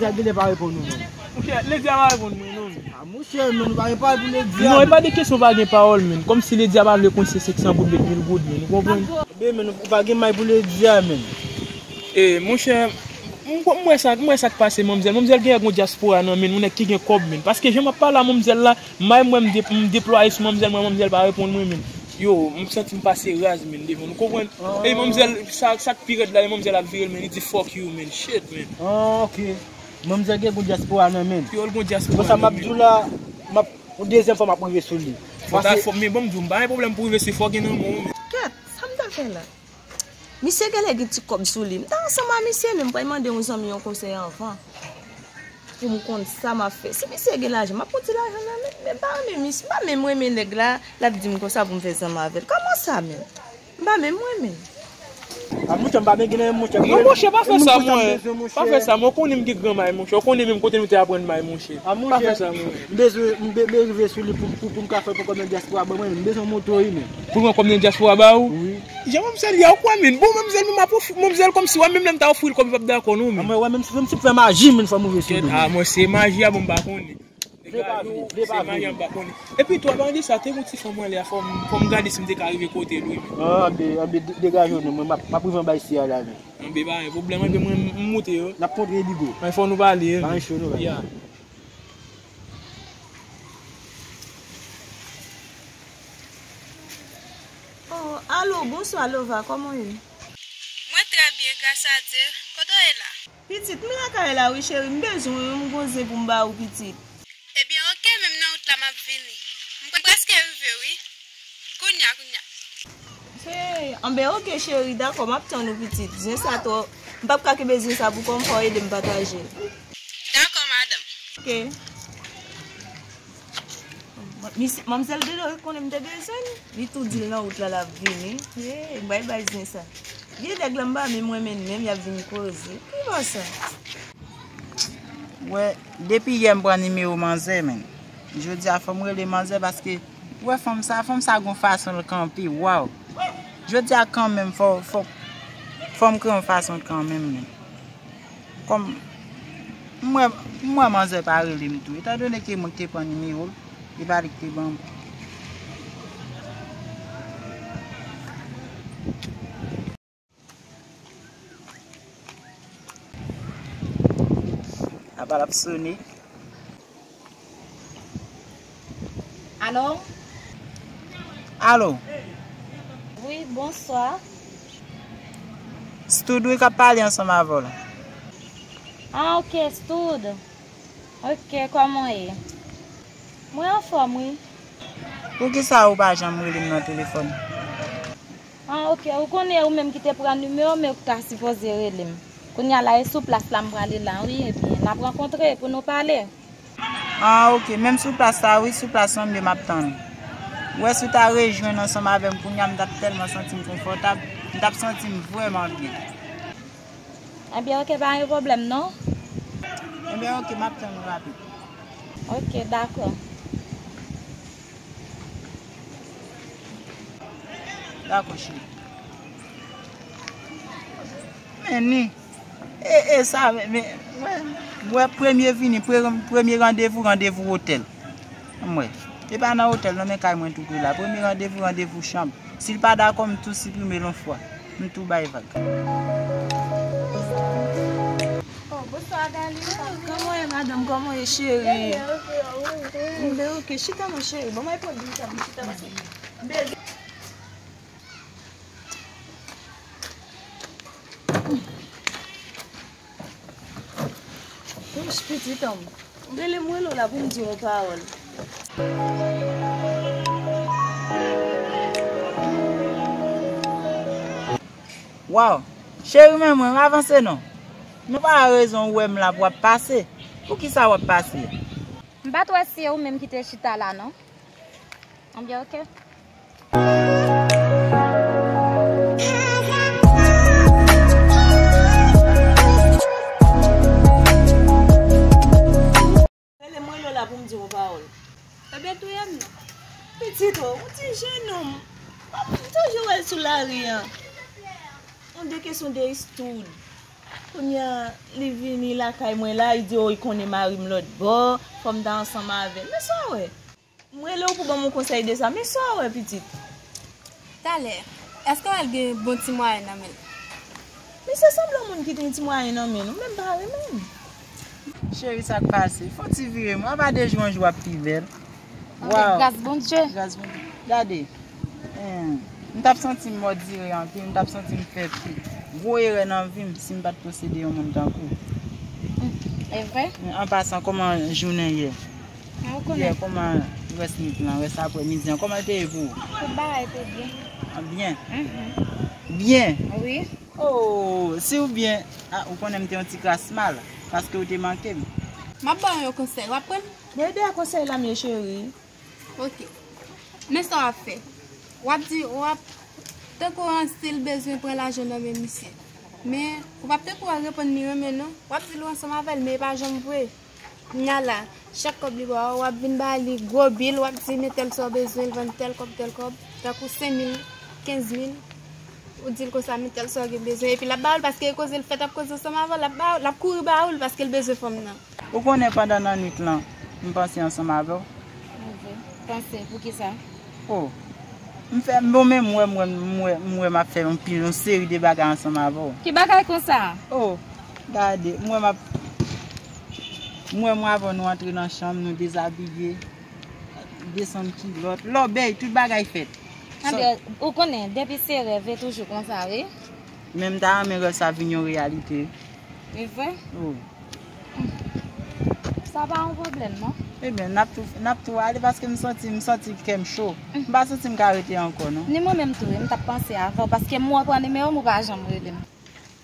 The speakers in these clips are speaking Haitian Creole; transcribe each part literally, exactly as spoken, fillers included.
Ledya genlè pa reponn ou non. Monchè, Ledya pa reponn mwen non. A monchè, men nou pa gen pawòl pou Ledya. Non, e pa de kesyon pa gen pawòl, men. Kòmsi Ledya pa vle konn se senk san goud, met mil goud, men. Ou konprann? Ebyen, men, ou pa gen may pou Ledya, men. E, monchè, m, m wè sa, m wè sa k pase, manmzèl. Manmzèl gen yon dyaspora nan men, yon nèg ki gen kòb, men. Paske jan m ap pale a manmzèl la, may mwen, m de-, m deplwaye sou manmzèl, mwen, manmzèl pa reponn mwen, men. Yo, m santi m pase raz, men, devan l, ou konprann? Ey, manmzèl, sa, sa k pi rèd la, manmzèl ap vire l, men, li di, "Fuck you, man, shit, man." Ah, ok. Manmzèl gen gwo dyaspora nan men. Yo, l gon dyaspora nan men. Bon, sa m ap di w la, m ap, yon dezyèm fwa m ap rive sou li. Fò ta, fò, men bon, m di w, m pa gen pwoblèm pou rive sou li, fò gen nan men w, men. Kèt, sa m ta fè la? Misye genlè gen ti kòb sou li. M ta ansanm a misye, men m pral mande yon zanmi yon konsèy anvan. Pou m konn sa m ap fè. Si misye gen lajan, m ap pran ti lajan nan men l. Men m pa renmen misye, m pa menm renmen nèg la, l ap di m konsa pou m fè zanmi avè l. Kòman sa menm? M pa menm renmen l. A monchè, m pa menm gen anyen, monchè. Non, monchè, pa fè sa, mwen. Pa fè sa, mwen. Ou konnen m gen gran may, monchè. Ou konnen menm kote nou te aprann may, monchè. A monchè, pa fè sa, mwen. M bezwen, m be-, m rive sou li pou, pou, pou m ka fè pou kòb nan dyaspora ban mwen, m bezwen moto wi, men. Pou mwen kòb nan dyaspora ba ou? Wi. Jan manmzèl ye, ou kwè, men. Bon, manmzèl, men m ap ofri, manmzèl kòmsi, wè, menm lè m ta ofri l kòb, li p ap dakò, non, men. A mwen, wè, menm si, menm si m fè maji, men, fò m rive sou li. A mwen, se maji a, bon, m pa konnen. Vle pa vle, vle pa vle. Se maji a, m pa konnen. Epi tou, avan de sa, te gon ti fanm anlè a, fò m, fò m gade si m te ka rive kote l, wi. Ah, anben, anben, de-, degaje w non, mwen, m ap, m ap rive anba isi a la, men. Anben, pa gen pwoblèm, anben, mwen, m moute yo. N ap kontre Bigo. Men fò nou pale, wi. Pa gen cho, non, pa gen cho. Oh, alo, bonswa, Lova, kòman w ye? Mwen trè byen, gras a Dye. Kote w ye la? Pitit, m lakay la wi, cheri, m bezwen w, m gon zen pou m ba ou, pitit. Ebyen, oke, men m nan wout la, m ap vini. M prèske rive, wi. Kounya, kounya. Hey, anben, oke, cheri, dakò, m ap tann ou, pitit. Zen sa twò, m p ap ka kenbe zen sa pou kò m, fò w ede m pataje l. Dakò, madanm. Oke. Misye, manmzèl Delo konnen m te bezwen l. Li tou di l nan wout la, l ap vini. Hey, bay bay zen sa. Vye nèg la m pa menm renmen l menm, y ap vin koze. Ki bò sa? Wè, depi yè m pran nimewo manzè, men. Jodi a fò m rele manzè paske, wè fanm sa, fanm sa gon fason l kanpe, waw. Jodi a kanmenm fò, fò, fò m kreye yon fason kanmenm, men. Kòm m wè, m wè manzè pa rele m tou, etandone ke mwen ki te pran nimewo l, e pa li ki te ban m. Apa l ap sone. Alo? Alo? Wi, bonswa. Stoud wi k ap pale ansanm avè w la. Ah, ok, Stoud. Ok, kòman w ye? Mwen anfòm, wi. Poukisa ou pa janm rele m nan telefòn? Ah, ok, ou konnen ou menm ki te pran nimewo m, men ou ta sipoze rele m. Kounye a la, e sou plas la m prale la, wi, ebyen, n ap rankontre pou nou pale. Ah, ok. Menm sou plas la, wi, sou plas la, m ap tann ou. Ou wè, si w ta rejwenn ansanm avè m kounye a, m t ap tèlman santi m konfòtab, m t ap santi m vrèman byen. Ebyen, ok, pa gen pwoblèm, non. Ebyen, ok, m ap tann ou rapid. Ok, dakò. Dakò, cheri. Men ni. E, e sa, men, men, wè, wè, premye vini, pre-, premye randevou, randevou otèl. M wè. E pa nan otèl, non, men kay mwen tou pre la. Premye randevou, randevou chanm. Si l pa dakò, m tou siprime l yon fwa. M tou bay vag. Oh, bonswa, Darline. Kòman w ye, madanm? Kòman w ye, cheri? M byen, ok. Chita non, cheri. Ban mwen pran dous la pou chita, paske m byen. Wouch, pitit an m. Rele m, rele w la pou m di w yon pawòl. Waw! Cheri, men mwen, avanse non. Men pa rezon ou wè m la pou w ap pase. Poukisa w ap pase? M pa t wè si se ou menm ki te chita la, non. Anbyen, ok. Rele m, rele w la pou m di w yon pawòl. Ebyen, touye m non. Pitit, o, yon ti jennonm. M toujou wè l sou lari an. Yon de kesyon de Stoud. Kounye a, li vini, Lakay mwen la, li di, oh, li konnen mari m lòt bò, fò m ta ansanm avè l. Men sa w wè? M rele w pou ban m yon konsèy de sa. Men sa w wè, pitit? Talè, èske w al gen bon ti mwayen nan men l? Men se sanblan moun ki gen ti mwayen nan men l, ou menm pa renmen l. Cheri, sa k pase? Fè yon ti vire, mwen, apa de jou an jou w ap pi bèl. Anben, gras Bondye. Gras Bondye. Gade, eh, m t ap santi m mòdire anpil, m t ap santi m fè pi gwo erè nan vi m si m pa t posede yon moun tankou w. Hmm, e vre? An pasan, kòman jounen yè? Mwen konnen. Yè, kòman rès nwit lan, rès aprè midi an, kòman l te ye pou ou? Tout bagay te byen. Ah, byen? Mhm. Byen? Wi. Oh, si w byen, ah, ou konnen m te yon ti kras mal, paske w te manke m. M ap ba w yon konsèy, w ap pran l? Men de a konsèy la m ye, cheri. Ok. Men sa w ap fè. W ap di, w ap, tankou an, si l bezwen pran lajan nan men misye. Men, ou p ap tankou al reponn li renmen non. W ap di l ou ansanm avè l, men e pa janm vre. Kounya la, chak kòb li ba w, w ap vin ba li gwo bil, w ap di, men tèl sa w bezwen, l vann tèl kòb, tèl kòb, tankou senk mil, kenz mil, ou di l konsa, men tèl sa w gen bezwen, epi l ap ba w l, paske e koze l fèt ap koze ansanm avè w, l ap ba w, l ap kouri ba w l, paske l bezwen fanm nan. Ou konnen pandan nan nwit lan, m panse ansanm avè w. Panse, poukisa? Oh, m fè, bon, men m wè, m wè, m wè, m wè m ap fè yon pil, yon seri de bagay ansanm avè w. Ki bagay konsa? Oh, gade, m wè m ap, m wè mwen avè w nou antre nan chanm, nou dezabiye, desann kilòt, lòbèy, tout bagay fèt. Anben, ou konnen, depi se rèv, e toujou konsa, wi. Men m ta renmen rèv sa vin yon reyalite. E vre? Wi. Sa pa yon pwoblèm, non. Ebyen, n ap tou, n ap tou ale paske m santi, m santi kè m cho. M pa santi m ka rete ankò, non. Ni mwen menm tou, wi, m t ap panse avè w, paske m wè w pran nimewo m, ou pa janm rele m.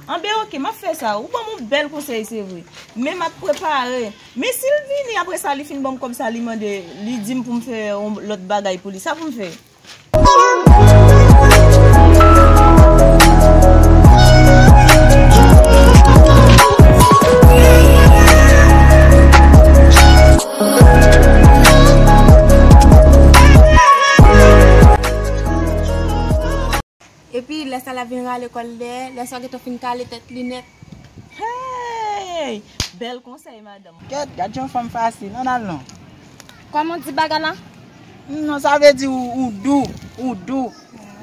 Anben, oke, m ap fè sa. Ou ban m yon bèl konsèy, se vre. Men m ap prepare. Men si l vini, apre sa, li fin ban m kòb sa, li mande, li di m pou m fè yon lòt bagay pou li. Sa pou m fè? Epi, lè sa l ap vin rale kò l dèyè, lè sa w gentan fin kale tèt li nèt. Hey! Bèl konsèy, madanm. Kèt, gad yon fanm fasil, ann al non. Kòman w di bagay la? Non, sa vle di ou, ou dou, ou dou.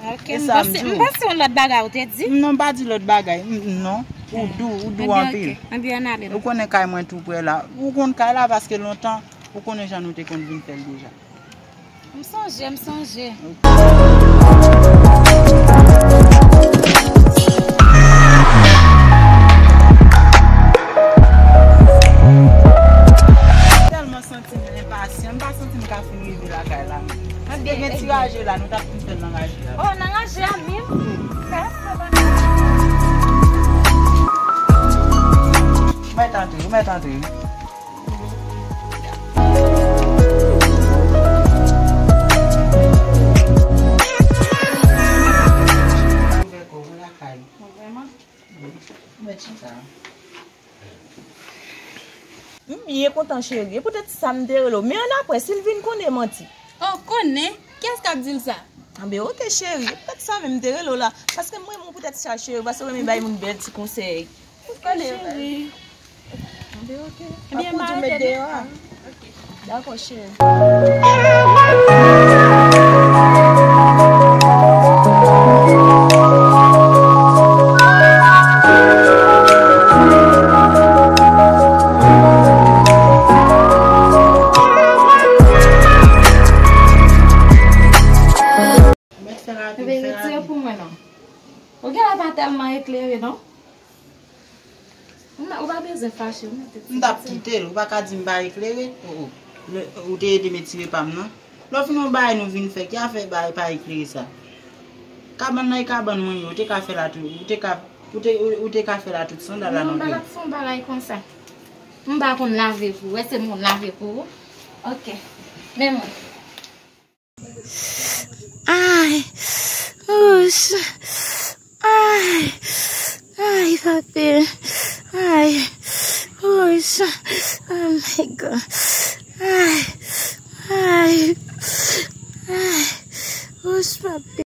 Ok, e m sa m panse, di w. M panse yon lòt bagay ou te di. Non, m pa di lòt bagay, m, m, non. Ou dou, ou dou anpil. Anben, ok. Anben, ann ale. Ou konnen kay mwen tou prè la. Ou konn kay la paske lontan, ou konnen jan nou te konn vin fè l deja. M sonje, m sonje. Tèlman santi m enpasyan, m pa santi m ka fin rive lakay la. Si te gen ti raje la, nou t ap fin fè l nan raje la. Oh, nan raje a menm? Mèt antre, mèt antre. Ouvè kò w lakay. Vrèman? Wi. Mwen chita. M byen kontan, cheri. E poutèt sa m te rele w. Men annapre, si l vin konnen manti. Oh, konnen? Kiyès k ap di l sa? Anben, oke, cheri. E poutèt sa menm m te rele w la. Paske m renmen w poutèt sa, cheri. Paske w renmen bay moun bèl ti konsèy. Oke, cheri. Anben, oke. Ebyen, m a rete deyò a. Dakò, cheri. Mèt fè rapid, fè rapid. Retire pou mwen non. Ou genlè pa tèlman eklere non. Ou pa bezwen fache, ou mete ti. M t ap kite l, ou pa ka di m pa eklere. Oh, oh. Lè, ou te ede m etire pa m nan. Lè w fin yon bagay nou vin fè, ki afè bagay pa eklere sa? Kabann nan e kabann mwen ye, ou te ka fè la tou, ou te ka, ou te, ou, ou te ka fè la tout sandal la non, non, m pa t ap fè yon bagay konsa. M pa konn lave pou ou, wè se moun lave pou ou. Ok. Men mwen. Ay, wouch. Ay, ay, papi. Ay, wouch. Oh my God. Ay, ay, ay, wouch, papi.